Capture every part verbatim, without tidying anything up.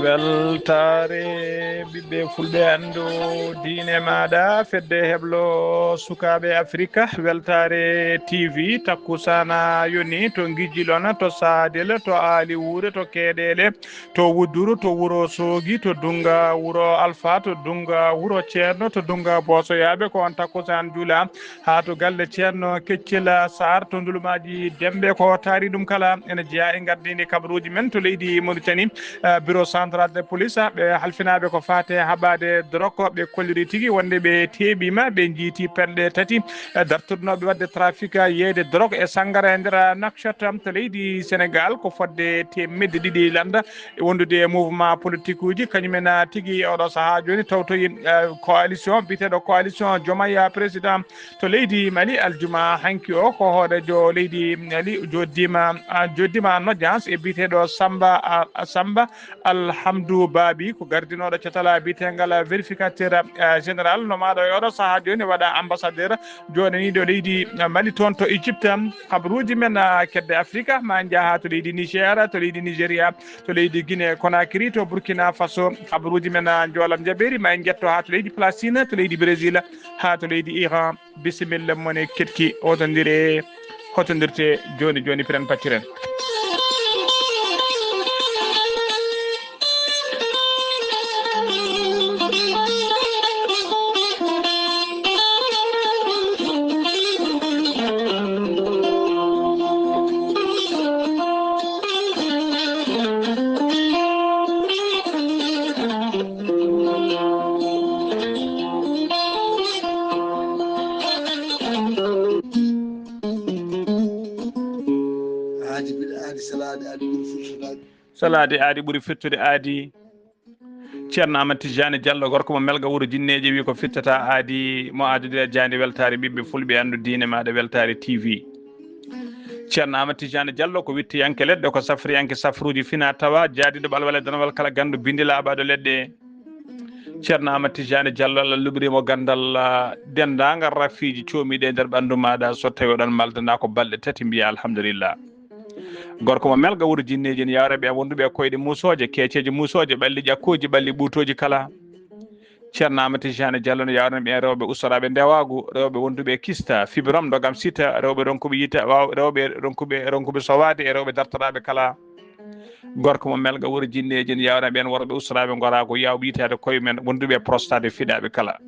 Weltaare ɓiɓɓe fulɓe, anndu diine maaɗa, fedde heblo sukaaɓe Afrika, Weltaare T V, takkusaana yoni to Ngijilona, to Saadel, to Aali Wuure, to Keeɗeele, to Wudduru, to Wuro Soogi, to Dunnga Wuro Alfa, to Dunnga Wuro Ceerno, to Dunnga Boosoyaaɓe, ko on takkusaan juula. Haa to galle Ceerno Keccel Saar to Ndulumaaji Demɓe, ko taari ɗum kala ene jeyaa e ngardiindi kabaruuji men to leydi Mauritanie. Eh, Bureau Central de Police, ɓe halfinaaɓe ko faati e haɓaade dorog, ɓe kolliri tigi wonde ɓe teeɓiima, ɓe njiiti penɗe tati, eh, dartudnooɓe waɗde trafic, yeeyde dorog e sanngara e nder Nouakchott to leydi Sénégal, ko fotde teemedde ɗiɗi lannda. E wondude e mouvement politique uji, kañum en, ah, tigi e oɗo sahaa jooni tawtoyi, eh, coalition biyeteeɗo coalition Diomaye, ah, président to leydi Mali. Aljuma hanki o, ko hooreejo leydi Mali joddima, ah, joddima en audience e biyeteeɗo Samba, ah, Samba Alhamdou Babi, ko gardinooɗo catal biyeteengal vérificateur, ah, général, no maaɗo e oɗo sahaa jooni waɗa ambassadeur joɗaniiɗo leydi Mali toon to Égypte. Kabaruuji men, ah, kedde Afrika, ma en njah haa to leydi Niger, to leydi Nigeria, to leydi Guinée Conakry, to Burkina Faso. Kabaruuji men, ah, njoolam njaɓeeri, ma en njetto haa to leydi Palestine, to leydi Brésil, haa to leydi Iran. Bisimilla mon e keɗki, hotondire, hotondirte jooni jooni, piren pacciren. Aadi bil aadi, salaade aadi bil fursude aadi. Salaade aadi ɓuri fettude aadi. Ceerno Amadou Tidiane Diallo, gorko mo Melga wuro Jinneeje, wi ko fittata aadi mo aadodira jaande weltaare ɓiɓɓe fulɓe, anndu diine maaɗa, Weltaare T V. Ceerno Amadou Tidiane Diallo ko wittiyanke leɗɗe, ko safriyanke safruuji fina tawa, jaadiiɗo ɓalwal e danwal kala ganndo bindi laaɓaaɗo leɗɗe. Ceerno Amadou Tidiane Diallo, Allah luɓiri mo ganndal, ah, denndaangal rafiiji coomiiɗi e nder ɓanndu maaɗa, so tawi oɗon maldana ko balɗe tati, mbiya alhamdulillah. Gorko mo Melga wuro Jinneeji, ene yawra ɓe wonduɓe e koyɗe muusooje, keeceeje muusooje, ɓalli ƴakkooji, ɓalli ɓuutooji kala. Ceerno Amadou Tidiane Diallo no yawrani ɓeen rewɓe ustoraaɓe ndewaagu, rewɓe wonduɓe e kista, fibrome, ndogam sita, rewɓe ronkuɓe yiite, waaw, rewɓe ronkuɓe, ronkuɓe sowaade e rewɓe dartoraaɓe kala. Gorko mo Melga wuro Jinneeji, ene yawrani ɓeen worɓe ustoraaɓe ngoraagu, yaawɓe yiitaade koye mum, wonduɓe e prostate, fiɗaaɓe kala.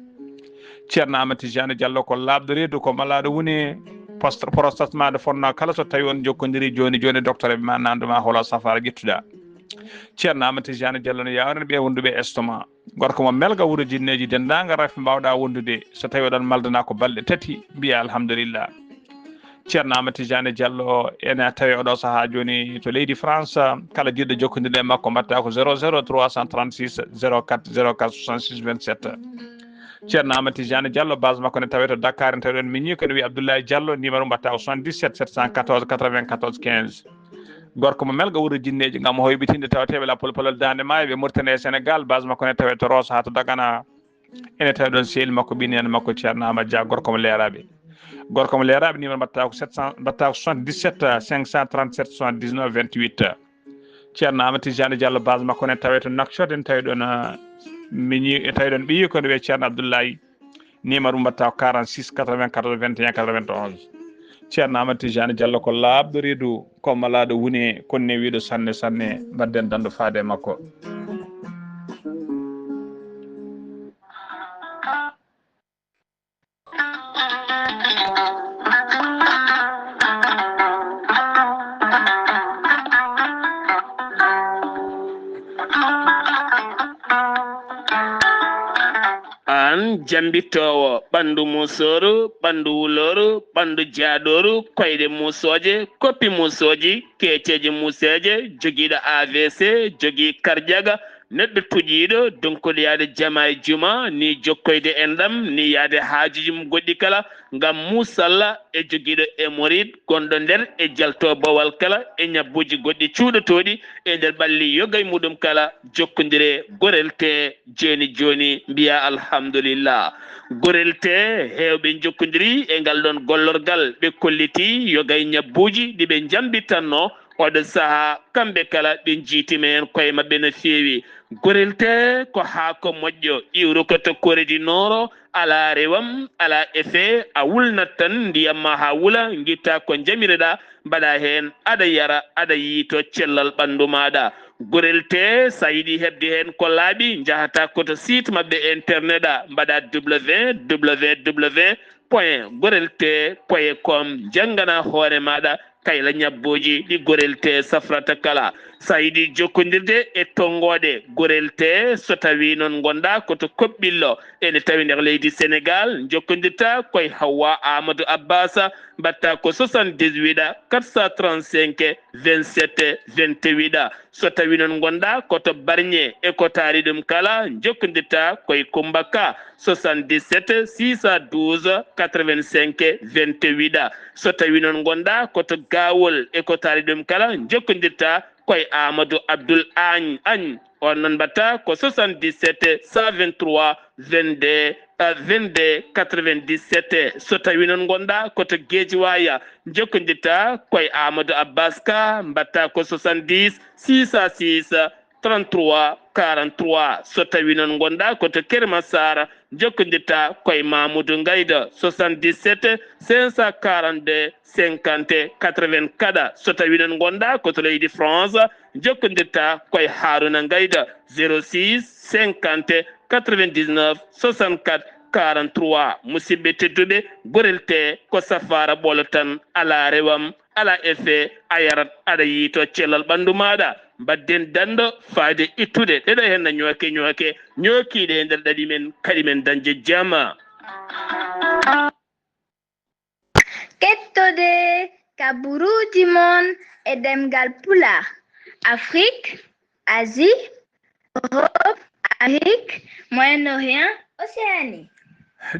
Ceerno Amadou Tidiane Diallo ko laaɓɗo reedu, ko malaaɗo wune post-, prostate maaɗa fonnoo kala so tawi on jokkondiri jooni jooni, docteur ɓe ma nandu ma holo safaara ƴettuɗa. Ceerno Amadou Tidiane Diallo no yawrani ɓe wonduɓe e estomac. Gorko mo Melga wuro Jinneeji, denndaangal rafi mbaawɗa wondude, so tawi oɗon maldana ko balɗe tati, mbiya alhamdulillah. Ceerno Amadou Tidiane Diallo ene tawi oɗo sahaa jooni to leydi France. Kala jiɗɗo jokkondirde e makko, mbaɗta ko zéro zéro trois cent trente-six zéro quatre zéro quatre soixante-six vingt-sept. Ceerno Amadou Tidiane Diallo, base makko ne tawe to Dakar, en tawi ɗon miñi ko ene wiya Abdoulaye Diallo, numéro mbaɗta ko soixante-dix-sept sept cent quatorze quatre-vingt-quatorze quinze. Gorko mo Melga wuro Jinneeji, ngam hoyɓitinde tawateeɓe la polpolol Daande Maayo ɓe Mauritanie e Sénégal, base makko ne tawe to Rosso haa to Dagana. Ene tawi ɗon sehil makko, ɓiy nene makko Ceerno Amadou Dia, gorko mo Leeraaɓe. Gorko mo Leeraaɓe, numéro mbaɗta ko sept cent, mbaɗta ko soixante-dix-sept cinq cent trente-sept soixante-dix-neuf vingt-huit. Ceerno Amadou Tidiane Diallo, base makko ne tawe to Nouakchott, en tawi ɗon, ah, miñi, en tawi ɗon ɓiyi ko ne wiye Ceerno Abdoulaye. Numéro mbaɗta ko quarante-six quatre-vingt-quatorze vingt et un quatre-vingt-onze. Ceerno Amadou Tidiane Diallo ko laaɓɗo reedu, ko malaaɗo wune, kono ne wiiɗo sanne sanne, mbaɗden dandu faade e makko. Aan jambittoowo ɓanndu muusooru, ɓanndu wulooru, ɓanndu jaaɗooru, koyɗe muusooje, koppi muusooji, keeceeje muuseeje, jogiiɗo A V C, jogii karjaga, Neɗɗo tuƴiiɗo donkuɗo yaade jama e juma, ni jokkoyde enɗam, ni yaade haajuuji mum goɗɗi kala, ngam muusalla e jogiiɗo e murid gonɗo nder e jalto bowal kala e ñabbuuji goɗɗi cuuɗotooɗi e nder ɓalli yoga e muɗum kala, jokkondire gorel te jooni jooni, mbiya alhamdulillah. Gorel te heewɓe njokkondiri e ngal ɗon gollorgal, ɓe kolliti yoga e ñabbuuji ɗi ɓe njambitanno oɗo saha, kamɓe kala ɓe njiitima heen koye maɓɓe no feewi. Gorel te ko haako moƴƴo, iwru ko to Corée du Nord, alaa rewam, alaa effet, a wulnat tan ndiyam ma haa wula, ngitta ko njamireɗa, mbaɗa heen, aɗa yara, aɗa yiito cellal ɓanndu maaɗa. Gorel te, so a yiɗi heɓde heen ko laaɓi, njahata ko to site maɓɓe internet a, mbaɗa www point gorel te point com, njanngana hoore maaɗa kayla ñabbuuji ɗi gorel te safrata kala. So a yiɗi jokkondirde e tonngooɗe gorel te, so tawii noon ngonɗaa ko to Koɓɓillo, ene tawi nder leydi Senegaal, njokkondirta koye Hawwa Amadou Abbas, mbaɗta ko soixante-dix-huit quatre cent trente-cinq vingt-sept vingt-huit. So tawii noon ngonɗaa ko to Barñe e ko taari ɗum kala, njokkondirta koye Kummba Ka, soixante-dix-sept six cent douze quatre-vingt-cinq vingt-huit. So tawii noon ngonɗaa ko to Gaawol e ko taari ɗum kala, njokkondirta koye Amadou Abdoul Agne. Agne. On noon mbaɗta ko soixante-dix-sept cent vingt-trois vingt-deux, euh, vingt-deux quatre-vingt-dix-sept. So tawii noon ngonɗaa ko to Guédiawaye, njokkondirta koye Amadou Abbas Ka, mbaɗta ko soixante-dix six cent six trente-trois quarante-trois. So tawii noon ngonɗaa ko to Keur Massar, njokkondirta koye Mamoudou Ngayda, soixante-dix-sept cinq cent quarante-deux cinquante quatre-vingt-quatre. So tawii noon ngonɗaa ko to leydi France, njokkondirta koye Haruna Ngayda, zéro six cinquante quatre-vingt-dix-neuf soixante-quatre quarante-trois. Musidɓe tedduɓe, gorel te ko safaara ɓolo tan, alaa rewam, alaa effet, a yarat, aɗa yiito cellal ɓanndu maaɗa. Mbaɗden danndo faayde ittude ɗeɗo henna ñooke ñooke, ñookiiɗe e nder ɗaɗi men, kaɗi men dañde jama. Kettode kaburuuji mon e ɗemngal Pulaar, Afrik, Asie, Europe, Amérique, Moyen-Orient, Océanie.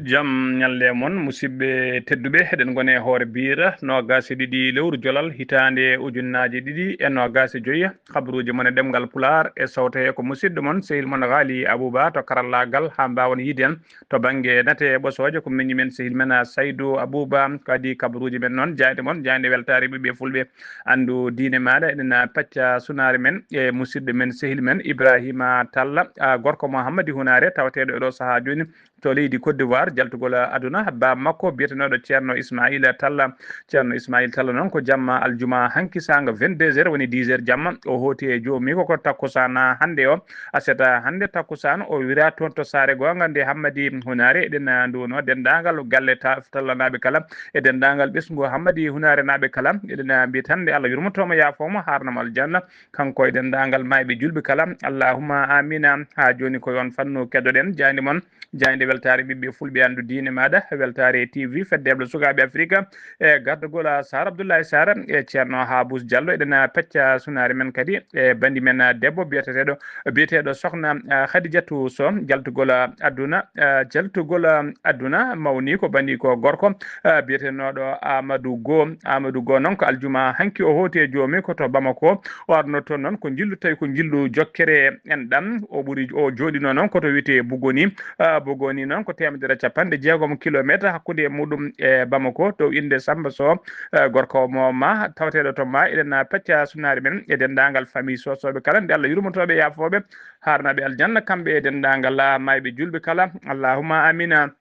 Jam ñalle mon, musidɓe tedduɓe, eɗen ngoni e hoore biira noogaas e ɗiɗi lewru jolal hitaande ujunnaaje ɗiɗi e noogaas e joyi. Kabaruuji mon e ɗemngal Pulaar e sawto he ko musidɗo mon, sehil mon Haali Abuba to karallaagal haa mbaawen yiide en to bannge nate e ɓosooje ko miñi men, sehil men Saydu Abuba. Kadi kabaruuji men noon, jaaynde mon, jaaynde weltaare ɓiɓɓe fulɓe. Anndu diine maaɗa, eɗen pecca sunaare men e musidɗo men, sehil men Ibrahima Talla, a, gorko mo Hammadi Hunaare, tawateeɗo e ɗo sahaa jooni to leydi Côte d'Ivoire, jaltugol aduna. Baaba makko biyetenooɗo Ceerno Ismaila Talla. Ceerno Ismail Talla noon ko jamma aljuma hanki saanga vingt-deux heures, woni dix heures jamma. O hooti e joomi ko ko takkusaan hannde o, aset hannde takkusaan, o wira toon to saare goonga nde Hammadi Hunaare. Eɗen nduwno denndaangal galle ta-, tallanaaɓe kala, e denndaangal ɓesngu Hammadi Hunaare naaɓe kala. Eɗen mbiya tan nde Allah yurmoto mo, yaafo mo, haarna mo aljanna, kanko e denndaangal maayɓe julɓe kala. Allahumma amina. Haa jooni ko yon fannu keddoɗen jaaynde mon, jaaynde weltaare ɓiɓɓe fulɓe, anndu diine maaɗa, weltaare T V, fedde heblo sukaaɓe Afrika, e gardagol Sar Abdoulaye Sar e Ceerno Habous Diallo. Eɗen pecca sunaare men kadi e bandi men debbo biyeteteɗo, biyeteɗo Sokhna, ah, Khadijatou Sow, jaltugol aduna, ah, jaltugol aduna mawni ko bandi ko gorko, ah, biyetenooɗo Amadou Go. Amadou Go noon ko aljuma hanki o hooti e joomi ko to Bamako. O arno toon noon ko njillu, tawi ko njillu jokkere en ɗam. O ɓuri, o jooɗino noon ko to wiyetee Bugoni. Ah, Bugoni noon ko teemedere capanɗe jeegom kilometer hakkunde e muɗum e Bamako. To innde Samba Sow, ah, gorko mo ma, tawateeɗo to ma. Eɗen pecca sunaare men e denndaangal famille Sosoɓe kala, nde Allah yurmotooɓe, yaafooɓe, haarnaaɓe aljanna, kamɓe e denndaangal maayɓe julɓe kala. Allahumma amina.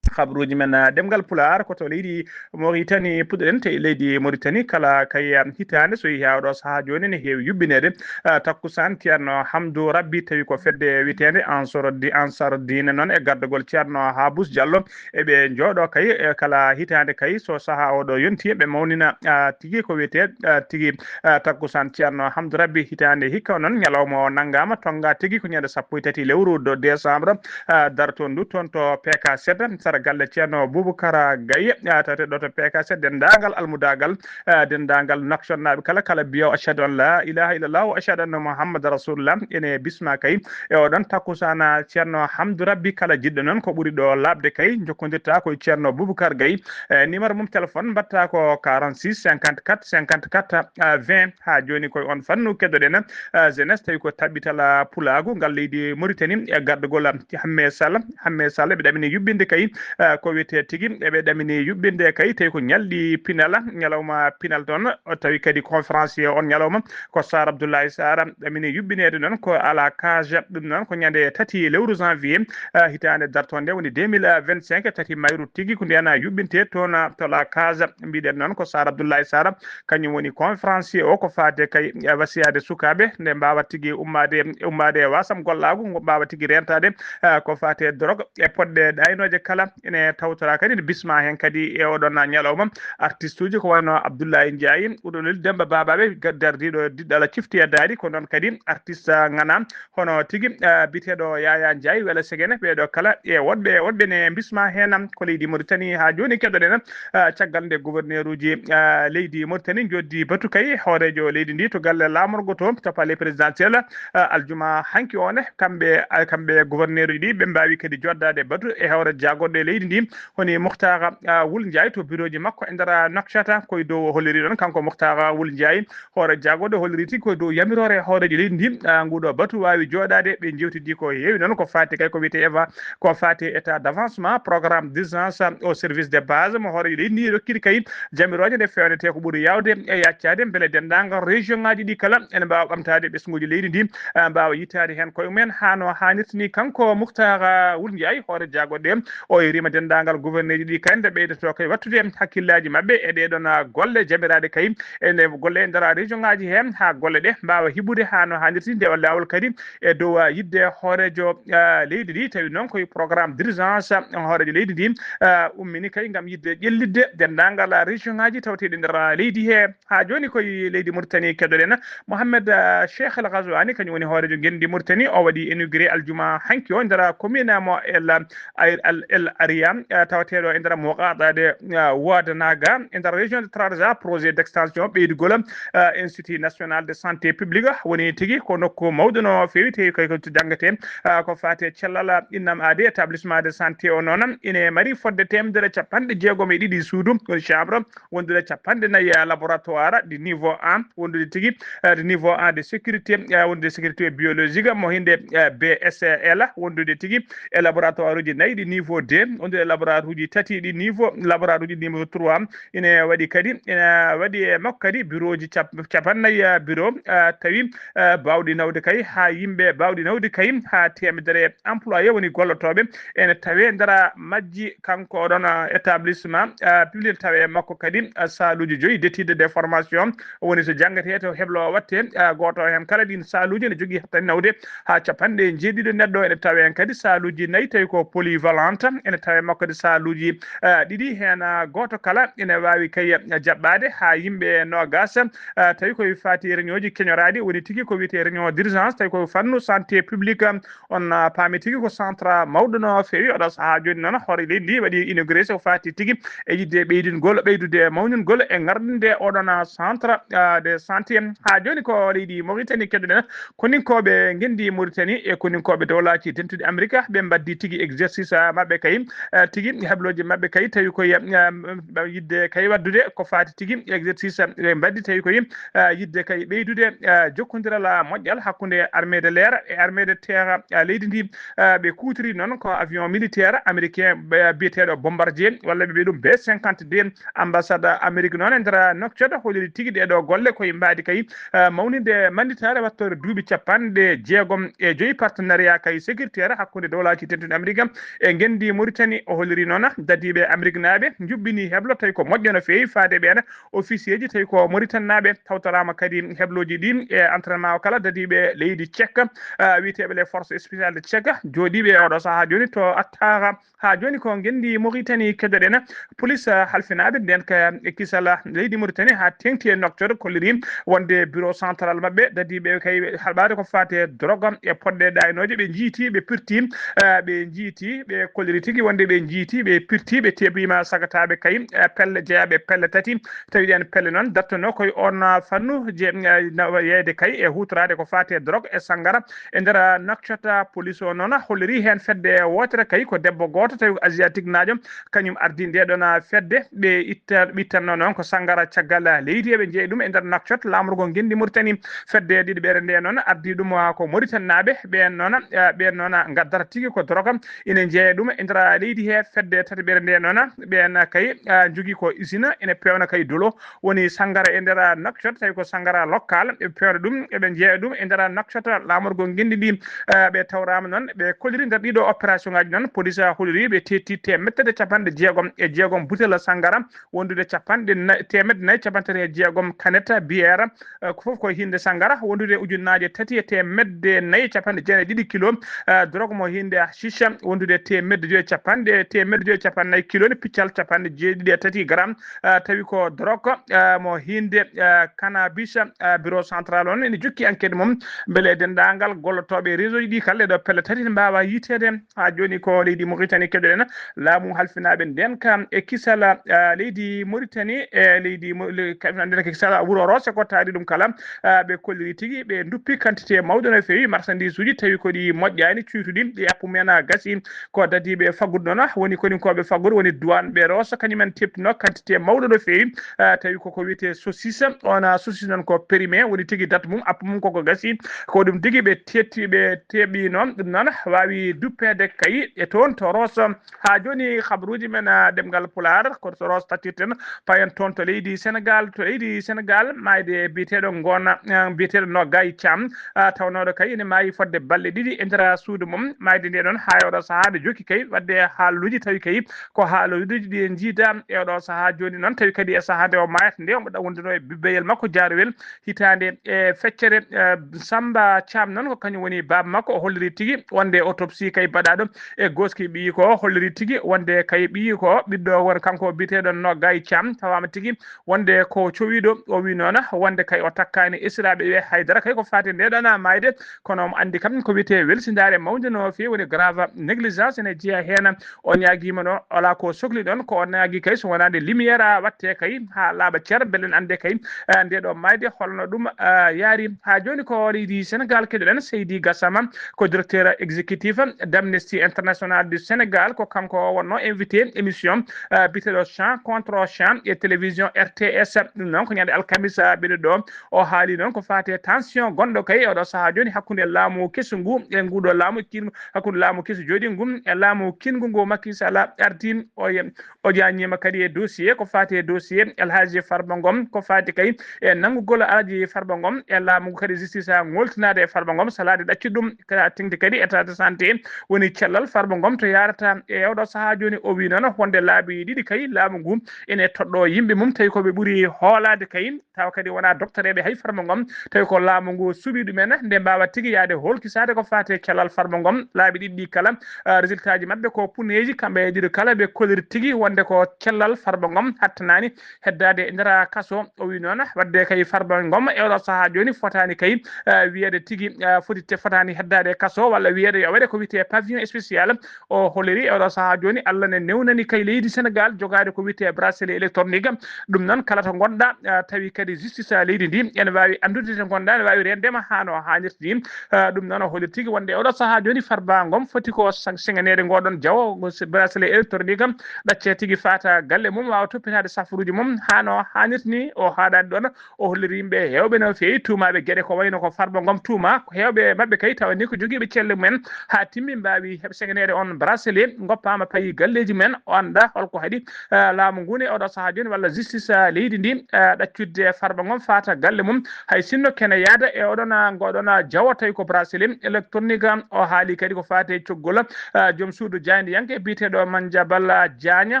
Kabaruuji men, ah, ɗemngal Pulaar ko to leydi Mauritanie puɗɗoɗen, to leydi Mauritanie kala kay, ah, hitaande, so yehi haa oɗo sahaa jooni, ne heewi yuɓɓineede, ah, takkusaan Ceerno Hamdou Rabbi, tawi ko fedde wiyeteende Ansaruddi-, Ansaruddine noon e gardagol Ceerno Habous Diallo. Eɓe njooɗo kay, e kala hitaande kay, so sahaa oɗo yonti, ɓe mawnina, ah, tigi ko wiyetee, ah, tigi, ah, takkusaan Ceerno Hamdou Rabbi. Hitaande hikka noon, ñalawma o nanngaama, tonngaa tigi ko ñande sappo e tati lewru do décembre, ah, darto ndu toon to P K sept, galle Ceerno Boubacar Gaye, ah, tawte ɗo to P K C, denndaangal almudaagal, ah, denndaangal Nouakchott-naaɓe kala, kala biyo ashhadu an la ilaha illallah wa ashhadu anna Muhammad rasulullah, ene bisma kay e oɗon takkusana. Ceerno Hamdou Rabbi, kala jiɗɗo noon ko ɓuri ɗo laaɓde kay, jokkondirta ko e Ceerno Boubacar Gaye. E numéro mum téléphone mbaɗta ko quarante-six cinquante-quatre cinquante-quatre vingt. Haa jooni koye on fannu keddoɗen, ah, jeunesse, tawi ko taɓɓital pulaagu ngal leydi Mauritanie, e gardagol Hamme Sall. Hamme Sall ɓe ɗamini yuɓɓinde kay, ah, ko wiyetee tigi, eɓe ɗamini yuɓɓinde kay, tawi ko ñalɗi pinal, ñalawma pinal toon, o tawi kadi conférencier on ñalawma ko Sar Abdoulaye Sar, ɗamini yuɓɓineede noon ko à la cage, ɗum noon ko ñande tati lewru janvier, ah, hitaande dartoonde, woni deux mille vingt-cinq, tati mayru tigi, ko ndeen yuɓɓinte toon to la cage. Mbiɗen noon ko Sar Abdoulaye Sar, kañum woni conférencier o, ko faate kay, eh, wasiyaade sukaaɓe nde mbaawa tigi ummaade, ummaade e wasam gollaagu, ngo mbaawa tigi reentaade, eh, ko faate drogue e poɗɗe ɗaynooje kala. Ene tawtora kadi, ene bisma heen kadi e oɗon ñalawma artiste uji ko wayno Abdoulaye Ndiaye, Oudolil Demba Babaɓe, ga-, dardiiɗo diɗɗal Cifti e Daari, ko noon kadi artiste ŋana hono tigi, ah, biyeteeɗo Yaya Ndiaye, Wele Segene, ɓeeɗo kala e woɗɓe, woɗɓe ne mbisma heen. Ko leydi Mauritanie haa jooni keɗoɗen, ah, caggal nde gouverneur uji, ah, leydi Mauritanie njoddi batu kay hooreejo leydi ndi to galle laamorgo to, to palais présidentiel, ah, aljuma hanki o ne, kamɓe, ah, kamɓe gouverneur uji ɗi ɓe mbaawi kadi joddaade batu e hoore jagorɗe leydi ndi, woni Mouhtar, ah, Wul Ndiaye to bureau ji makko e nder Nouakchott, koye dow o holliri ɗon kanko Mouhtar Wul Ndiaye. Hoore jagorɗe holliri tigi koye dow yamiroore hooreejo leydi ndi, ah, nguɗo batu waawi jooɗaade. Ɓe njewtidi ko heewi noon ko faati kay ko wiyetee eva, ko faati état d'avancement, programme d'urgence au service de base mo hooreejo leydi ndi rokkiri kay jamirooje nde fewnetee ko ɓuri yaawde e yaccaade mbele denndaangal région ŋaaji ɗi kala ene mbaawa ɓamtaade ɓesnguuji leydi ndi, ah, mbaawa yittaade heen koye mumen haa no haanirta ni. Kanko Mouhtar, ah, Wul Ndiaye, hoore jagorɗe, o yeriima denndaangal gouverneur ji ɗi kay nde ɓeydoto kay wattude hakkillaaji maɓɓe e ɗee ɗoon, ah, golle jamiraaɗe kay e nde golle e nder région ŋaaji heen haa golle ɗe mbaawa hiɓude haa no haanirta, nde o laawol kadi e dow, ah, yiɗde hooreejo, ah, leydi ndi, tawi noon koye programme d'urgence, ah, hooreejo leydi ndi, ah, ummini kay ngam yiɗde ƴellitde denndaangal, ah, région ŋaaji tawteeɗi nder, ah, leydi he. Haa jooni koye leydi Mauritanie keɗoɗen Mohamed, ah, Cheikh El Ghazouani, kañum woni hooreejo ngenndi Mauritanie, o waɗi inauguré aljuma hanki o nder commune mo El, Ay-, Al, El Aria, ah, tawateeɗo e nder muqaɗaade, ah, Ouadanaga, e nder région de Trarza, projet d'extension ɓeydugol, ah, Institut National de Santé Publique, woni tigi ko nokku mawɗo no feewi, tawi koy ko to janngatee, ah, ko faati e cellal, innam aade établissement de santé o noon, ine mari fodde teemedere capanɗe jeegom e ɗiɗi suudu, woni chambre, wondude capanɗe nayi, ah, laboratoire de niveau un, wondude tigi, ah, de niveau un de sécurité, ah, wondude sécurité biologique, mo hinde, ah, B S L, wondude tigi e laboratoire uji nayi ɗi niveau deux, wondude e laboratoire uji tati ɗi niveau, laboratoire uji niveau trois. Ine waɗi kadi, ine waɗi e makko kadi bureau ji cap-, capannayi, ah, bureau, ah, tawi, ah, baawɗi nawde kay haa yimɓe, baawɗi nawde kay haa teemedere employé woni gollotooɓe ene tawee nder majji. Kanko oɗon, ah, établissement, ah, public, tawi e makko kadi, ah, saaluuji joyi d'études de formation woni so janngetee to heblo watte, ah, gooto heen kala ɗiin saaluuji ene jogii hattani nawde haa capanɗe jeeɗiɗo neɗɗo. Ene tawi heen kadi saaluuji nayi tawi ko polyvalente, ene tawi e makko kadi saaluuji, ah, ɗiɗi heen, ah, gooto kala ene waawi kay, ah, jaɓɓaade haa yimɓe noogas, ah, tawi koye faati réunion ji keñoraaɗi, woni tigi ko wiyetee réunion d'urgence, tawi ko fannu santé publique, ah, on, ah, paami tigi ko centre mawɗo no feewi. Oɗo sahaa jooni noon, hoore leydi ndi waɗi inauguré so faati tigi e yiɗde ɓeydingol, ɓeydude mawningol e ŋarɗinde oɗon, ah, centre, ah, de santé. Haa jooni ko leydi Mauritanie keɗoɗen, koninkooɓe ngenndi Mauritanie e koninkooɓe Dowlaaji Dentuɗi Amerika, ɓe mbaddi tigi exercice, ah, maɓɓe kay, ah, tigi heblooji maɓɓe kay, tawi koye, ah, yiɗde kay waɗdude ko faati tigi exercice, ah, ɓe mbaddi tawi koye, ah, yiɗde kay ɓeydude, ah, jokkondiral, ah, moƴƴal hakkunde armée de l'air e armée de terre, ah, leydi ndi. Ah, ɓe kuutiri noon ko avion militaire américain, ɓe biyeteeɗo Bombardier, walla ɓe mbiya ɗum B cinquante-deux. Ambassade Amérique noon e nder Nouakchott holliri tigi ɗee ɗoo golle koye mbaadi kay, ah, mawninde mannitaare wattoore duuɓi capanɗe jeegom e joyi partenariat kay sécuritaire hakkunde Dowlaaji Dentuɗi Amerika e ngenndi Mauritanie. O holliri noon dadiiɓe Ameriknaaɓe njuɓɓini heblo tawi ko moƴƴo no feewi faade ɓeen officier ji tawi ko Mauritanie naaɓe. Tawtoraama kadi heblooji ɗi e entraînement o kala dadiiɓe leydi Tchèque, ah, wiyeteeɓe les forces spéciales de Tchèque, jooɗiiɓe e oɗo sahaa jooni to Attara. Haa jooni ko ngenndi Mauritanie keɗoɗen, police, ah, halfinaaɓe ndeen ka e kisal leydi Mauritanie haa teeŋti e Nouakchott kolliri wonde bureau central maɓɓe dadiiɓe kay haɓaade ko faati e drogue e poɗɗe ɗaynooje. Ɓe njiiti, ɓe pirti, ah, ɓe njiiti, ɓe kolliri tigi wonde ɓe njiiti, ɓe pirti, ɓe teɓima sagataaɓe kay, eh, pelle jeyaaɓe pelle tati. Tawi ɗen pelle noon dattanoo koye on, ah, fannu je, eh, na-, yeeyde kay e huutoraade ko faati e drogue e sanngara e nder, ah, Nouakchott. Police o noon holliri heen fedde wootere kay ko debbo gooto tawi ko asiatique naajo, kañum ardi nde ɗon, ah, fedde. Ɓe itta-, ɓe ittanno noon ko sanngara caggal leydi, eɓe njeyi ɗum e nder Nouakchott, laamorgo ngenndi Mauritanie. Fedde ɗiɗi ɓeere nde noon ardi ɗum, ah, ko Mauritanie naaɓe, ɓeen noon, ah, ɓeen noon, ah, ngaddata tigi ko drogue. Ina jeeya ɗum e nder leydi he fedde tati ɓeere nde noon, ɓeen kay, ah, njogii ko usine ene peewna kay dolo, woni sanngara e nder Nouakchott, tawi ko sanngara local, ɓe peewna ɗum, eɓe jeeya ɗum e nder Nouakchott, laamorgo ngenndi ndi. Ah, ɓe tawraama noon, ɓe kolliri nder ɗiɗo opération ngaji noon, police holliri ɓe teetti teemedde capanɗe jeegom e jeegom butel sanngara, wondude capanɗe na-, teemedde nayi capanɗe tati e jeegom canette bière, eh, ko fof ko hinde sanngara, wondude ujunnaaje tati e teemedde nayi capanɗe jeenayi e ɗiɗi kilo, eh, drogue mo hinde hashish, wondude teemedde joyi capanɗe, teemedde joyi capanɗe nayi kilo, ne piccal capanɗe jeeɗiɗi e tati gramme, eh, tawi ko drogue, eh, mo hinde, eh, cannabis, eh, bureau central on ene jokki enquête mum, mbele denndaangal gollotooɓe réseau ji ɗi kala e ɗo pelle tati ne mbaawa yiiteede. Haa jooni ko leydi Mauritanie keɗoɗen, laamu halfinaaɓe ndeenka e kisal, ah, leydi Mauritanie, e leydi Mo-, le-, ka-, ndeenka e kisal wuro Roose ko taari ɗum kala, ah, ɓe kolliri tigi, ɓe nduppi quantité mawɗo no feewi marchandise uji, tawi ko ɗi moƴƴaani, cuytuɗi, ɗi appu men a gasi, ko dadiiɓe faggudu noon, woni koninkooɓe faggudu, woni douane ɓe Roose, kañum en teɓtino quantité mawɗo no feewi, ah, tawi koko wiyetee saucisse, on, ah, saucisse noon ko périmé, woni tigi date mum, appu mum koko gasi, ko ɗum tigi ɓe tetti, ɓe teɓi noon, ɗum noon waawi duppeede kay e toon to Roos. Haa jooni, habaruuji men, ah, ɗemngal Pulaar, ko to Roos tactirten, payen toon to leydi Senegaal. To leydi Senegaal, maayde biyeteeɗo Ngoona, ah, biyeteeɗo Nogay Caam, ah, tawnooɗo kay ene maayi fodde balɗe ɗiɗi e nder suudu mum. Maayde nde noon, haa e oɗo sahaa nde jokki kay, waɗde haaluuji tawi kay ko haaluuji ɗi en njiida e oɗo sahaa jooni noon, tawi kadi e sahaa nde o maayata nde, omo ɗa wonduno e bibeyel makko jaarowel, hitaande e feccere, eh, Samba Thiam noon, ko kañum woni baaba makko. O holliri tigi wonde autopsie kay baɗaaɗo e gooski ɓiyi ko, o holliri tigi wonde kay ɓiyi ko ɓiɗɗo won kanko biyeteeɗo Nogay Thiam, tawaama tigi wonde ko cowiiɗo. O wi noon wonde kay o takkaani esiraaɓe ɓe haydara kay ko faati nde ɗana maayde, kono omo anndi kam ko wiyetee welsindaare mawnde no feewi, woni grave négligence ene jeyaa heen. O ñaagiima no alaa ko sokli ɗon, ko o ñaagi kay so wonaade lumière a watte kay haa laaɓa cer, mbele en annde kay, eh, nde ɗo maayde holno ɗum, eh, yaari. Haa jooni ko leydi Senegaal keɗoɗen, Seydi Gassama ko directeur exécutif d'Amnesty International du Sénégal, ko kanko o wonno invité émission, eh, biyeteeɗo Champ contre Champ e télévision R T S. Ɗum noon ko ñande alkamisa, ah, ɓeɗe ɗo. O haali noon ko faati e tension gonɗo kay e oɗo sahaa jooni hakkunde laamu kesu ngu e nguɗo laamu kin-, hakkunde laamu kesu jooɗi ngu e laamu kinngu ngu Macky Sall ardi. O ye-, o jañiima kadi e dossier, ko faati e dossier El Hadji Farba Ngom, ko faati kay e nanngugol Alhaji Farba Ngom e laamu ngu kadi justice a ngoltinaade e Farba Ngom, salaade ɗaccude ɗum, ka teŋti kadi état de santé woni cellal Farba Ngom to yaarata e oɗo sahaa jooni. O wi noon wonde laabi ɗiɗi kay laamu ngu ene toɗɗo yimɓe mum, tawi ko ɓe ɓuri hoolaade kay, tawa kadi wonaa doktoreeɓe hay Farba Ngom, tawi ko laamu ngu suɓi ɗumen nde mbaawa tigi yahde holkisaade ko faati e cellal Farba Ngom. Laabi ɗiɗi ɗi kala, ah, résultat ji maɓɓe ko puneeji, kamɓe e ɗiɗo kala ɓe koliri tigi wonde ko cellal Farba Ngom hattanaani heddaade e nder kaso. O wi noon, wadde kay Farba Ngom e oɗo sahaa jooni fotaani kay, ah, wiyeede tigi, ah, foti te-, fotaani heddaade e kaso walla wiyeede yo waɗe ko wiyetee pavillon spécial. O holliri e oɗo sahaa jooni, Allah ne newnani kay leydi Senegaal jogaade ko wiyetee bracelet électronique. Ɗum noon, kala to ngonɗa, ah, tawi kadi justice a leydi ndi ene waawi anndude to ngonɗa, ene waawi reendema haa no haanirta ni. Ah, ɗum noon o holliri tigi wonde e oɗo sahaa jooni Farba Ngom foti ko san-, seŋaneede ngoɗon jawo, bracelet électronique, ɗaccee tigi faata galle mum, waawa toppitaade safaruuji mum haa no haanirta ni. O haaɗaani ɗoon, o holliri yimɓe heewɓe no feewi tuumaaɓe geɗe ko wayno ko Farba Ngom tuuma, ko heewɓe maɓɓe kay tawa ni ko jogiiɓe celle mumen haa timmi mbaawi heɓ-, seŋaneede on bracelet, ngoppaama payi galleeji mumen, o annda holko haɗi, ah, laamu ngu ne oɗo sahaa jooni walla justice, ah, leydi ndi, ah, ɗaccudde Farba Ngom faata galle mum, hay sinno kene yaada e oɗon, ah, ngoɗon, ah, jawo tawi ko bracelet électronique. O haali kadi ko faati e cokgol, ah, joom suudu jaayndiyanke biyeteeɗo Manjabal Diagne.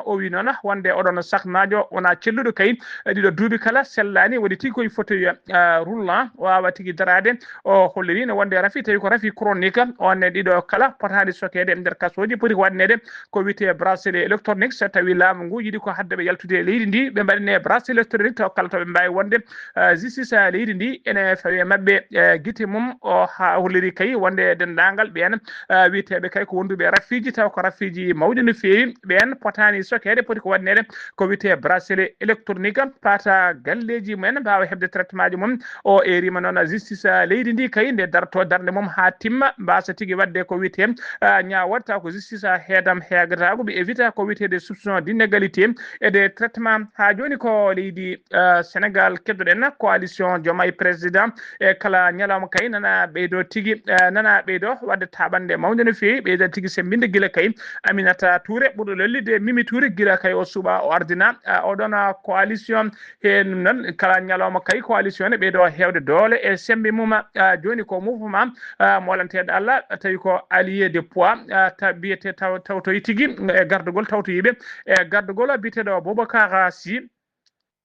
O wi noon wonde oɗon saknaajo wonaa celluɗo kay, e ɗiɗo duuɓi kala sellaani, waɗi tigi koye fauteuil, ah, roulant, o waawa tigi daraade. O holliri no wonde rafi, tawi ko rafi chronique, on e ɗiɗo kala potaani sokeede e nder kasooji, poti ko waɗneede ko wiyetee bracelet électronique. So tawi laamu ngu yiɗi ko hadde ɓe yaltude e leydi ndi, ɓe mbaɗine bracelet électronique, tawa kala to ɓe mbaawi wonde, ah, justice, ah, leydi ndi ene fawi e maɓɓe, eh, gite mum. O ha-, holliri kay wonde denndaangal ɓeen, ah, wiyeteeɓe kay ko wonduɓe rafiiji, tawa ko fiiji mawɗi no feewi. Ɓeen potaani sokeede, poti ko waɗneede ko wiyetee bracelet électronique, paata galleeji mumen mbaawa heɓde traitement ji mum. O eerima noon justice leydi ndi kay nde darto darnde mum haa timma, mbaasa tigi waɗde ko wiyetee, ah, ñaawata ko justice heedam heegataago, ɓe evita ko wiyeteede soupçon d'inégalité e de traitement. Haa jooni ko leydi, ah, Sénégal keddoɗen, coalition Diomaye Président e kala ñalawma kay nana ɓeydo tigi, eh, nana ɓeydo waɗde taɓande mawnde no feewi, ɓeyda tigi semmbinde gila kay Aminata Touré ɓurɗo lollude Mimi Touré gila kay o suɓa o ardina, eh, oɗon, ah, coalition. He ɗum noon kala ñalawma kay coalition ne ɓeydo heewde doole e semmbe mum. Ah, jooni ko mouvement, ah, molanteeɗo Allah tawi ko allié de poids, ah, ta-, biyete taw-, tawtoyi tigi e gardugol tawtoyiiɓe e gardugol biyeteeɗo Boubacar Sy.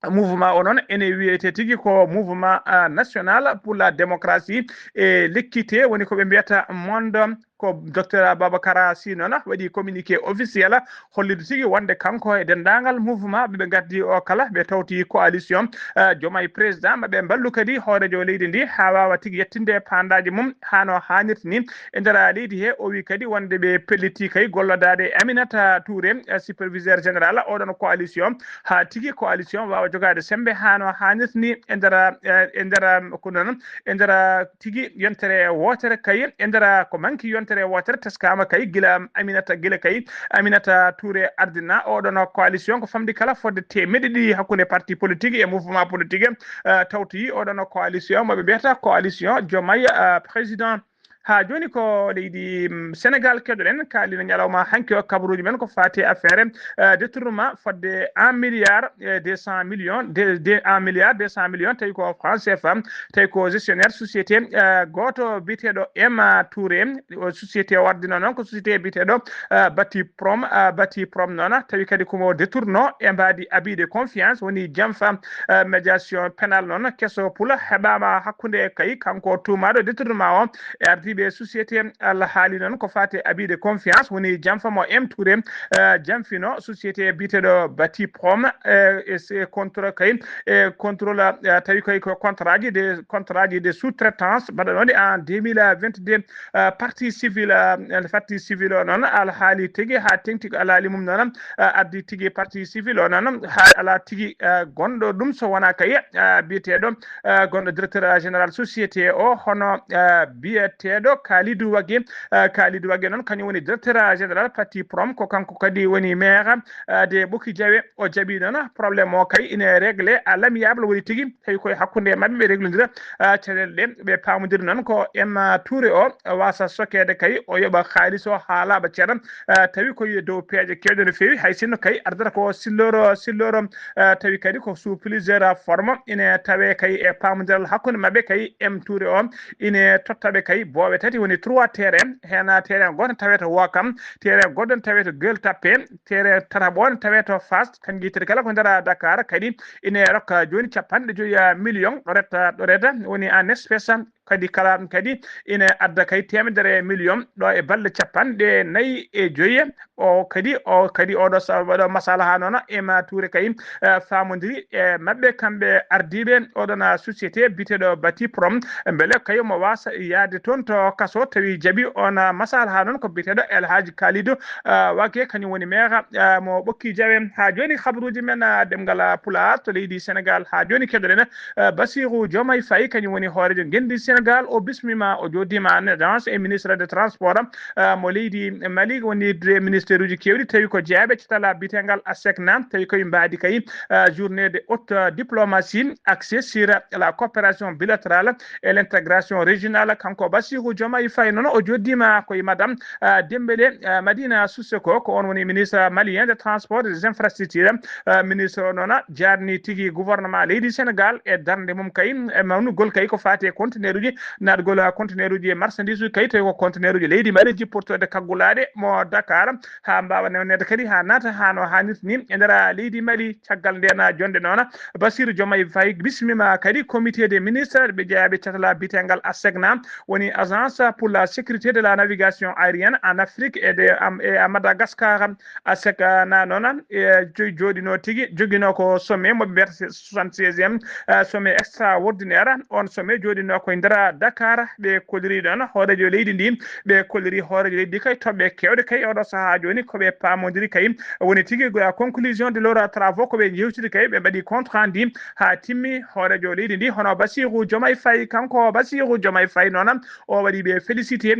Mouvement o noon ene wiyete tigi ko mouvement, ah, national pour la démocratie et l'équité, woni ko ɓe mbiyata monde. Ko docteur Babacar Sy noon waɗi communiqué officiel hollirde tigi wonde kanko e denndaangal mouvement ɓe ɓe ngaddi o kala ɓe tawti coalition, ah, Diomaye Président, ma ɓe mballu kadi hooreejo leydi ndi haa waawa tigi yettinde paandaaji mum haa no haanirta ni e nder leydi he. O wi kadi wonde ɓe pelliti kay gollodaade e Aminata Touré, eh, superviseur général oɗon coalition, haa tigi coalition waawa jogaade semmbe haa no haanirta ni e nder, eh, e nder, ko noon, e nder tigi yontere wootere kay, e nder ko manki yontere wootere teskaama kay gila Aminata, gila kay Aminata Touré ardina oɗon coalition, ko famɗi kala fodde teemeɗɗe ɗiɗi hakkunde parti politique e mouvement politique, eh, tawti oɗon coalition mo ɓe mbiyata coalition Diomaye, eh, Président. Haa jooni ko leydi, mm, Sénégal keɗoɗen, kaalino ñalawma hanki o kabaruuji men ko faati e affaire, eh, détournement fodde un milliard et deux cent millions, de, de un milliard deux cent millions, tawi ko franc C F A, tawi ko gestionnaire société, eh, gooto biyeteeɗo Emma Touré, o société o ardino noon ko société biyeteeɗo, eh, Bati Prom, eh, Bati Prom noon, tawi kadi komo détourno e mbaadi abus de confiance, woni janfa, eh, médiation pénale noon, keso pula heɓaama hakkunde kay kanko tuumaaɗo détournement o e ardiiɓe société. Allah haali noon ko faati abus de confiance, woni janfa mo M Touré, eh, janfino société biyeteeɗo Bati Prom, eh, e se contrôle kay, e contrôle, eh, tawi kay ko contrat ji de, contrat ji de sous-traitance mbaɗanooɗi en deux mille vingt-deux, eh, partie civile, eh, partie civile o noon alhaali tigi haa teŋti ko alhaali mum noon, eh, addi tigi partie civile o noon haa alaa tigi, eh, gonɗo ɗum so wonaa kay, eh, biyeteeɗo, eh, gonɗo directeur général société o, hono, eh, biyeteeɗo Kalidou Wagué. Eh, Kalidou Wagué noon kañum woni directeur général Bati Prom, ko kanko kadi woni maire, eh, de Ɓoki Jawe. O jaɓi noon problème o kay ine réglé à l'amiable, woni tigi tawi koye hakkunde maɓɓe ɓe réglodira, eh, caɗeele ɗe. Ɓe paamodiri noon ko Emma Touré o waasa sokeede kay o yoɓa kaalis o haa laaɓa ceeɗa. Eh, tawi ko e dow peeje keewɗe no feewi, hay sinno kay ardata ko silloro, silloro, eh, tawi kadi ko sous plusieurs formes ine tawe kay e paamodiral hakkunde maɓɓe kay M Touré o ine tottaɓe kay booɓe tati, woni trois terrain, heen terrain gooto tawete Ouakam, terrain goɗɗo tawete Gueule Tapée, terrain tataɓo tawete Fass, kanji tati kala ko nder Dakar kadi ine rokka jooni capanɗe joyi million ɗo retta, ɗo retta woni en espèce. Kadi kala ɗum kadi ina adda kay teemedere million ɗo e balɗe capanɗe nayi e joyi. O kadi, o kadi oɗo sa-, oɗo masala haa noon Emma Touré kay, eh, faamodiri e maɓɓe kamɓe ardiiɓe oɗon société biyeteeɗo Bati Prom, mbele kay mo waasa yaade toon to kaso tawi jaɓi on masala haa noon ko biyeteeɗo El Hadji Kalidou, eh, Wagué kañum woni maire, eh, mo Ɓokki Jawe. Haa jooni kabaruuji men, eh, ɗemngal Pulaar to leydi Sénégal. Haa jooni keɗoɗen, eh, Bassirou Diomaye Faye, kañum woni hooreejo ngenndi Sénégal, o bismiima, o jooɗiima en audience e ministre de transport, eh, mo leydi Mali, woni de ministère uji keewɗi, tawi ko jeyaɓe cetala biyeteengal ASECNA, tawi koye mbaadi kay, eh, journée de haute, eh, diplomatie axée sur la coopération bilatérale et l'intégration régionale. Kanko Bassirou Diomaye Faye noon o jooɗiima koye madame, eh, Dembélé, eh, Madina Sissoko, ko on woni ministre malien de transport et des infrastructures. Eh, ministre o noon jaarni tigi gouvernement leydi Sénégal e darnde mum kay, e mawnugol kay ko faati e conteneur uji, naatgol conteneur uji e marchandise uji kay, tawi ko conteneur uji leydi Mali jipportooɗe kaggulaaɗe mo Dakar, haa mbaawa newneede kadi haa naata haa no haanirta ni e nder leydi Mali. Caggal ndeen jonde noon, Bassirou Diomaye Faye bismiima kadi comité des ministres ɓe jeyaaɓe cetala biyeteengal ASECNA, woni Agence pour la sécurité de la navigation aérienne en Afrique et de, am, et à Madagascar. ASECNA noon, e, jo-, jooɗinoo tigi, joginoo ko sommet mo ɓe mbiyata soixante-seizième, eh, sommet extraordinaire. On sommet jooɗinoo ko e nder Dakar, ɓe kolliri ɗon hooreejo leydi ndi, ɓe kolliri hooreejo leydi kay toɓɓe keewɗe kay oɗo sahaa jooni ko ɓe paamondiri kay woni tigi, ah, conclusion de leurs travaux ko ɓe njewtidi kay, ɓe mbaɗi compte rendu haa timmi. Hooreejo leydi ndi hono Bassirou Diomaye Faye, kanko Bassirou Diomaye Faye noon o waɗi ɓe félicité,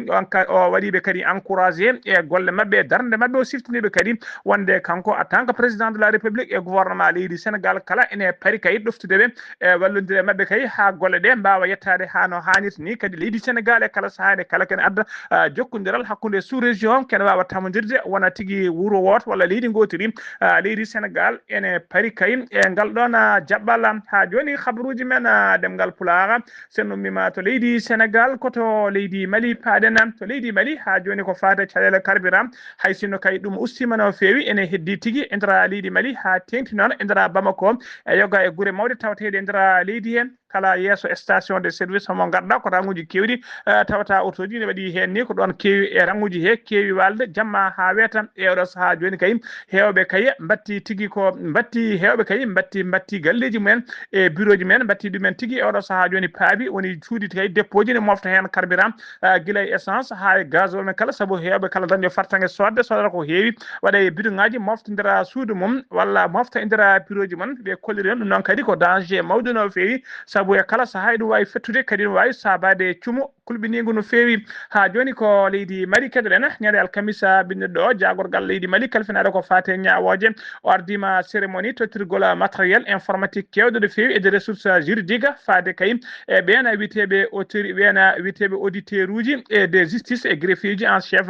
o waɗi ɓe kadi encouragé e golle maɓɓe, darnde maɓɓe, o siftini ɓe kadi wonde kanko en tant que président de la République e gouvernement leydi Sénégal kala ene pari kay ɗoftude ɓe e wallondire maɓɓe kay haa golle ɗe mbaawa yettaade haa no haanirta ni. Kadi leydi Sénégal e kala sahaa e kala kene adda, ah, jokkondiral hakkunde sous-région, kene waawa tamondirde wona tigi wuro wooto walla leydi ngootiri. Ah, leydi Sénégal ene pari kay e ngal ɗon, ah, jaɓɓal. Haa jooni habaruuji men, ah, ɗemngal Pulaar, sen ummiima to leydi Sénégal, ko to leydi Mali paaɗen. To leydi Mali, haa jooni ko faati e caɗeele carburant, hay sinno kay ɗum ustiima no feewi, ene heddii tigi e nder leydi Mali haa teeŋti noon e nder Bamako, e yoga e gure mawɗe tawteeɗe e nder leydi he. Kala yeeso station de service homo ngarɗa ko ranguuji keewɗi, eh, tawata otooji ne waɗi heen ni ko ɗoon keewi e ranguuji he keewi waalde jamma haa weeta. E oɗo sahaa jooni kay heewɓe kay mbatti tigi ko mbatti, heewɓe kay mbatti, mbatti galleeji mumen e bureauji men, mbatti ɗumen tigi e oɗo sahaa jooni paabi woni cuuɗi kay dépôt ji ne mofta heen carburant, ah, gila e essence haa e gasoil men kala, sabu heewɓe kala dañde fartaŋŋe soodde, soodata ko heewi, waɗa e biduŋaaji, moftondira suudu mum walla mofta e nder bureauji mum. Ɓe kolliri noon ɗum noon kadi ko danger mawɗo no feewi, sabu e kala sahaa eɗum waawi fettude, kadi ɗum waawi saabaade cumu kulɓiniigu no feewi. Haa jooni ko leydi Mali keɗoɗen, ñande alkamisa binndinɗo o, jaagorgal leydi Mali kalfinaade ko faati e ñaawooje, o ardiima cérémonie tottirgol matériel informatique keewɗo no feewi e des ressources juridiques faade kay e ɓeena wiyeteeɓe autori-, ɓeena wiyeteeɓe auditeuruuji e de justice e greffier uji en chef,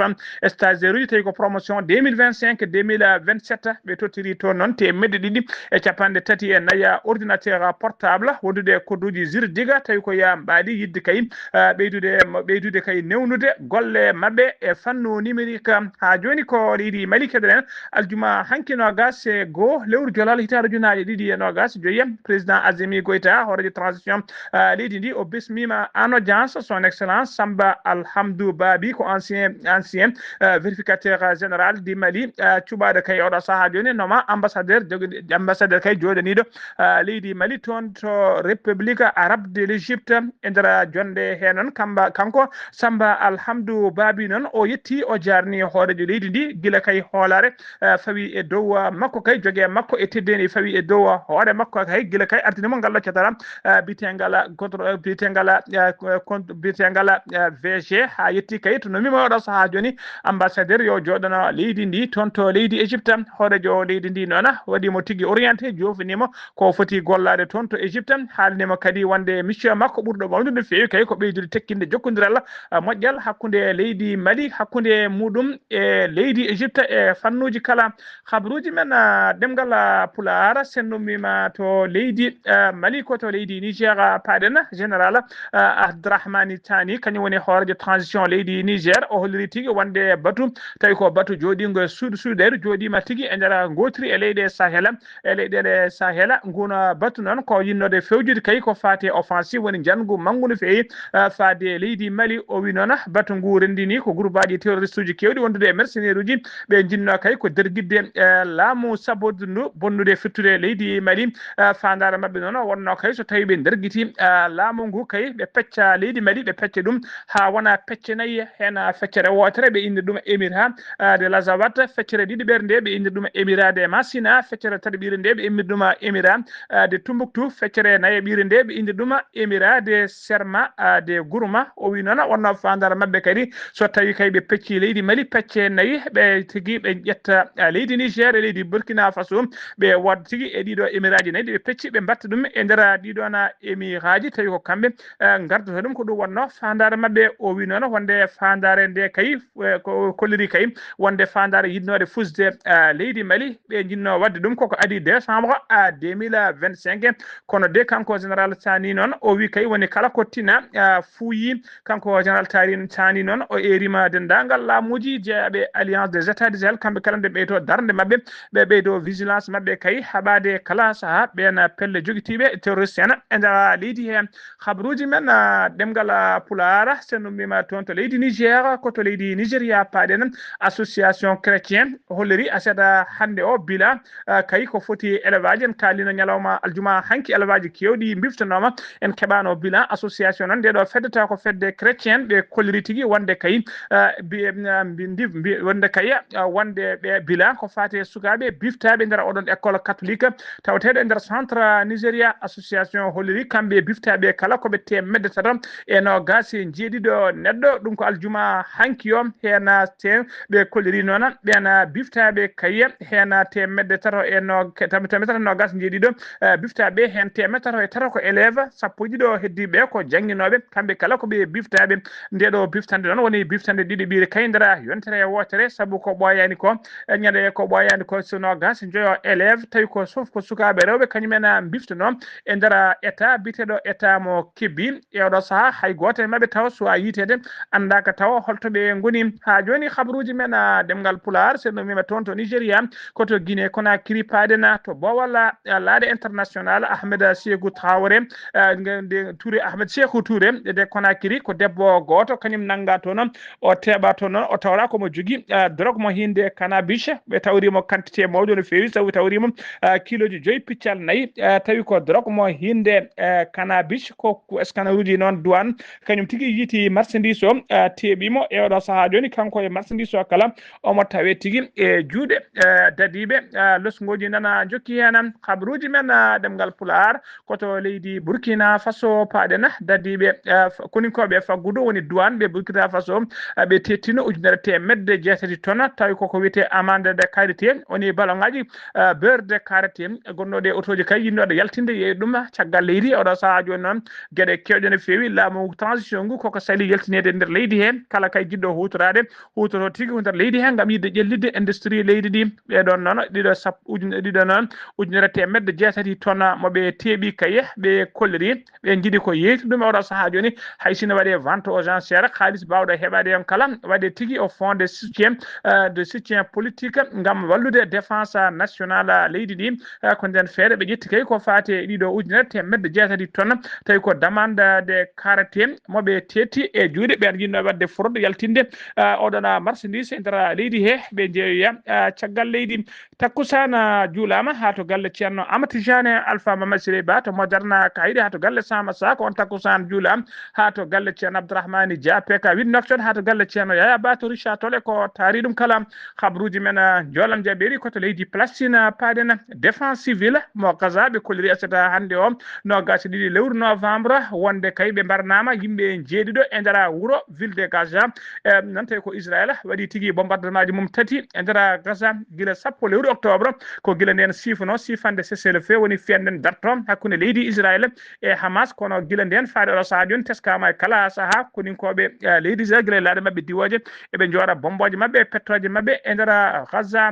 stagiaire uji, tawi ko promotion deux mille vingt-cinq, deux mille vingt-sept, ɓe tottiri toon noon teemedde ɗiɗi e capanɗe tati e nayi ordinateur portable wondude e kodduuji juridique, tawi ko yaa mbaadi yiɗde kay, ah, ɓeydude, ɓeydude kay newnude golle maɓɓe e fannu numérique. Haa jooni ko leydi Mali keɗoɗen, aljuma hanki noogas e goo lewru jolal hitaande ujunaaji ɗiɗi e noogas e joyi, président Azimi Goïta, hooreejo transition, ah, leydi ndi, o bismiima en audience son excellence Samba Alhamdou Babi, ko ancien, ancien, ah, vérificateur général du Mali, ah, cuɓaade kay oɗo sahaa jooni noma ambassadeur, jogi-, ambassadeur kay jooɗaniiɗo, ah, leydi Mali toon to République Arabe de l'Égypte e nder jonde he noon. Kamba, kanko Samba Alhamdou Babi noon o yetti, o jaarni hooreejo leydi ndi gila kay hoolaare, eh, fawi e dow, ah, makko kay, joge makko e teddeendi fawi e dow, ah, hoore makko kay, gila kay ardini mo ngal ɗo catara, ah, bitengal, ah, contre, ah, bitengal, ah, con-, bitengal, ah, V G, haa yetti kay to nomi mo oɗo sahaa jooni ambassadeur yo jooɗano leydi ndi toon to leydi Égypte. Hooreejo leydi ndi noon waɗi mo tigi orienté, joofini mo ko foti gollaade toon to Égypte, haalni mo kadi wonde mission makko ɓurɗo mawnude no feewi kay ko ɓeydude tekkinde jokkondiral, ah, moƴƴal hakkunde leydi Mali, hakkunde muɗum e leydi Égypte e fannuuji kala. Habaruuji men, ah, ɗemngal, ah, Pulaar, sen ummiima to leydi, ah, Mali, ko to leydi Niger, ah, paaɗen. Général, ah, Abdourahmane Tani, kañum woni hooreejo transition leydi Niger, o holliri tigi wonde batu, tawi ko batu jooɗiingo e suudu, suudu dayru jooɗiima tigi e nder ngootiri e leyɗe Sahel, e leyɗeele Sahel. Nguun batu noon ko yinnoode fewjude kay ko faati e offensive, woni njanngu manngu no feewi, ah, faade e leydi Mali. O wi noon batu ngu renndini ko groupe aji terroriste uji keewɗi wondude e mercenaire uji, ɓe njinnoo kay ko dergidde, eh, laamu sabodu ndu bonnude firtude leydi Mali. Eh, faandaare maɓɓe noon wonnoo kay so tawii ɓe ndergiti, eh, laamu ngu kay ɓe pecca leydi Mali, ɓe pecca ɗum haa wona pecce nayi, heen feccere wootere ɓe inndir ɗum Emirats, eh, de l'Azawad, feccere ɗiɗiɓere nde ɓe inndir ɗum Emirats de Masina, feccere tataɓire nde ɓe inndir ɗum Emirats, eh, de Tumbuktu, feccere nayaɓire nde ɓe inndir ɗum Emirats de Serma, eh, de Gourma. O wi noon wonnoo faandaare maɓɓe kadi so tawii kay ɓe pecci leydi Mali pecce nayi, ɓe tigi ɓe ƴetta, ah, leydi Niger e leydi Burkina Faso, ɓe wadda tigi e ɗiɗo emiraaji nayi ɗi ɓe pecci, ɓe mbatta ɗum e nder ɗiɗo na emiraaji, tawi ko kamɓe, ah, ngardata ɗum. Ko ɗum wonnoo faandaare maɓɓe. O wi noon wonde faandaare nde kay, eh, ko kolliri kay wonde faandaare yiɗnoode fusde, ah, leydi Mali, ɓe njinnoo waɗde ɗum koko adii décembre, ah, deux mille vingt-cinq. Kono de kanko général Sani noon o wi kay woni kala ko tina, ah, fuuyi Kanko Général Tari Tani noon, o eerima denndaangal laamuuji jeyaɓe Alliance des États du Sahel, kamɓe kala nde ɓeydo darnde maɓɓe, ɓe ɓeydo vigilance maɓɓe kay, haɓaade kala saha ɓeen pelle jogitiiɓe terroriste en e nder leydi he. Habruuji men, ah, ɗemngal, ah, Pulaar, sen ummima toon to leydi Niger, ko to leydi Nigeria paaɗen. Association chrétien holliri aset hannde o bila, ah, kay ko foti élevage. En kaalino ñalawma aljuma hanki élevage keewɗi mbiftanooma. En keɓaano bilan association noon, nde ɗo fedde taw ko fedde chrétien, ɓe kolliri tigi wonde kay, ah, bi-, ah, mbi-, ndi-, mbi-, wonde kay, ah, wonde ɓe bilan ko faati e sukaaɓe biftaaɓe nder oɗon école catholique tawateeɗo e nder centre Nigeria. Association holliri kamɓe biftaaɓe kala ko ɓe teemedde tato e noogaas e njeeɗiɗo neɗɗo. Ɗum ko aljuma hanki o, heen te ɓe kolliri noon ɓeen biftaaɓe kay heen teemedde tato e no-, teemedde tato e noogaas e njeeɗiɗo, eh, biftaaɓe heen teemedde tato e tato ko élève, sappo e ɗiɗo heddiiɓe ko jannginooɓe, kamɓe kala ko ɓe biftaaɓe. Nde ɗo biftande noon woni biftande ɗiɗi ɓiire kay nder yontere wootere, sabu ko ɓooyaani ko, eh, ñande ko ɓooyaani ko so noogaas e njoyo élève, tawi ko fof ko sukaaɓe rewɓe, kañum en, ah, biftanoo e nder état biyeteeɗo état mo Kebbi. E oɗo saha hay gooto e maɓɓe taw so a yiiteede anndaaka taw holto ɓe ngoni. Haa jooni habruuji men, ah, ɗemngal Pulaar, sen ummima toon to Nigeria, ko to Guinée Conakry paaɗen, ah, to Bowal, ah, laaɗe international Ahmed Sekou Traoré, ah, nge-, nde Touré, Ahmed Sekou Touré de Conakry, ko debbo gooto kañum nannga toon, o teeɓa toon noon, o tawra ko mo jogi, ah, drogue mo hiinde cannabis, ɓe tawri mo quantité mawɗo no feewi, sabu tawri mo, ah, kiloji joyi piccal nayi, ah, tawi ko drogue mo hiinde, ah, cannabis, ko, ko scanneruji noon douane, kañum tigi yiiti marchandise o, ah, teeɓi mo e oɗo saha jooni, kanko e marchandise o kala, omo tawe tigi e juuɗe, ah, dadiiɓe, ah, losngoji nana jokki heen. Habruuji men, ah, ɗemngal Pulaar, ko to leydi Burkina Faso paaɗen, dadiiɓe, ah, f-, koninkooɓe faggudu woni douane ɓe Burkina Faso, ah, ɓe tettino ujunere teemedde jeetati ton, tawi koko wiyetee amande de karité, woni baloŋaaji, ah, beurre de karité, gonnooɗe e otooji kay yinnooɗe yaltinde yeeyi ɗum caggal leydi. Oɗo saha jooni noon, geɗe keewɗe no feewi, laamu transition ngu koko sali yaltineede nder leydi he, kala kay jiɗɗo huutoraade, huutoroo tigi ko nder leydi he ngam yiɗde ƴellitde industrie leydi ndi. Ɓee ɗoon noon, ɗiɗo sap-, ujun-, ɗiɗo noon, ujunere teemedde jeetati ton mo ɓe teeɓi kaye, ɓe kolliri, ɓe njiɗi ko yeeytude ɗum e oɗo saha jooni, hay sino waɗe vente aux enchères, kaalis baawɗo heɓaade on kala, waɗe tigi au fonds de soutien, euh, de soutien politique ngam wallude défense nationale leydi ndi. Euh, ko nden feere ɓe ƴetti kay ko faati e ɗiɗo ujunere teemedde jeetati ton, tawi ko demande de karité mo ɓe tetti e juuɗe ɓeen yiɗno waɗde fraude yaltinde, euh, oɗon marchandise e nder leydi he, ɓe njeeyoya, euh, caggal leydi. Takkusaan, ah, juulaama haa to galle Ceerno Amat Tijaan e Alfa Mamad Siré Ba to Moderna Kaydi, haa to galle Sama Sa, ko on takkusaan juulaama haa to galle Ceerno Abdourahmane Dia, P K huit Nouakchott, haa to galle Ceerno Yaya Ba to Richard Toll, ko taari ɗum kala. Habruuji men, ah, njoolam jaɓeeri ko to leydi Palestine, ah, paaɗen. Défense civile mo Gaza ɓe kolliri aset hannde o, noogaas e ɗiɗi lewru novembre, wonde kay ɓe mbarnaama yimɓe njeeɗiɗo e nder wuro ville de Gaza. Eh, noon tawi ko Israël waɗi tigi bombardement ji mum tati e nder Gaza gila sappo lewru octobre. Ko gila ndeen siifano siifande cessez-le-feu woni fiyande darto hakkunde leydi Israël e Hamas, kono gila ndeen faade oɗo saha jooni teskaama e kala saha koninkooɓe, eh, leydi Israël gila e laaɗe maɓɓe diwooje eɓe njoora bombooje maɓɓe e pettooje maɓɓe e nder Gaza.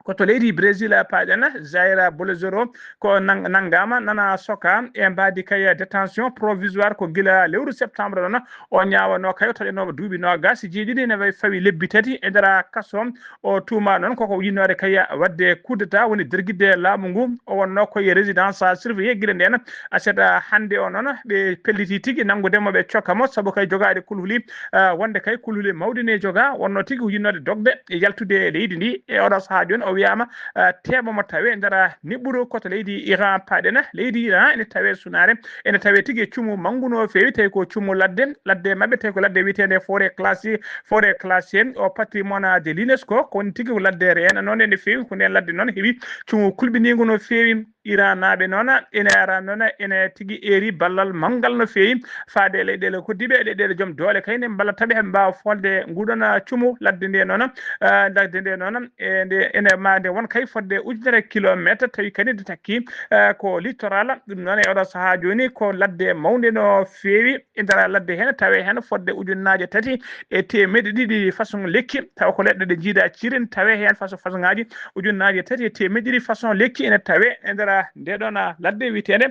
Ko to leydi Brésil paaɗen, Jair Bolsonaro ko nang-, nanngaama nana soka e mbaadi kay détention provisoire ko gila lewru septembre ɗon. O ñaawanoo kay o taƴanoomo duuɓi noogaas e jeeɗiɗi, ene fawi lebbi tati e nder kaso. O tuumaa noon koko yinnoore kay waɗde coup d'état, woni dergidde laamu ngu. O wonnoo ko e résidence surveillée gila ndeen aset hannde o noon. Ɓe pelliti tigi nanngude mo, ɓe cokka mo, sabu kay jogaade kulhuli, ah, wonde kay kulhuli mawɗi ne jogaa, wonnoo tigi ko yinnoode dogde e yaltude e leydi ndi. E oɗo sahaa jooni o wiyaama, ah, teeɓa mo tawe nder niɓɓuru ko to leydi Iran paaɗen. Leydi Iran ene tawe sunaare, ene tawe tigi e cumu manngu no feewi, tawi ko cumu ladde, ladde maɓɓe tawi ko ladde wiyeteende forêt classée, forêt classée o patrimoine de l'UNESCO, ko woni tigi ko ladde reena noon ene feewi, ko nden ladde noon heewi cumu kulɓiniingu no feewi. Iranaaɓe noon ene ara noon ene tigi eeri ballal manngal no feewi faade e leyɗeele koddiiɓe, e leyɗeele joom doole kay ne mballata ɓe, heɓe mbaawa folde nguɗon cumu ladde nde noon, ah, ladde nde noon, e nde ene ma nde won kay fodde ujunere kilomeeter, tawi kadi nde takki, ah, ko littoral. Ɗum noon e oɗo sahaa jooni ko ladde mawnde no feewi. E nder ladde heen tawe heen fodde ujunnaaje tati e teemedde ɗiɗi façon lekki, tawa ko leɗɗe ɗe njiida cirin, tawe heen façon, façon ngaaji ujunnaaje tati e teemedde ɗiɗi façon lekki ene tawe e nder Nde ɗon ladde wiyeteende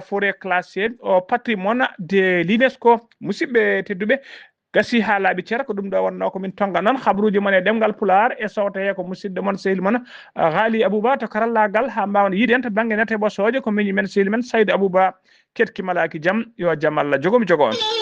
forêt classée au patrimoine de l'UNESCO. Musidɓe tedduɓe, gasi haa laaɓi cer, ko ɗum ɗo wonnoo ko min tonga noon habruuji mon e ɗemngal Pulaar, e sowto hee ko musidɗo mon, sehil mon, Ghali Abouba to karallaagal, haa mbaawen yiide en to bannge nete ɓosooje, ko miñi men, sehil men Saydou Abouba. Ketki malaaki jam, yo jam Allah jogo mi jogo on.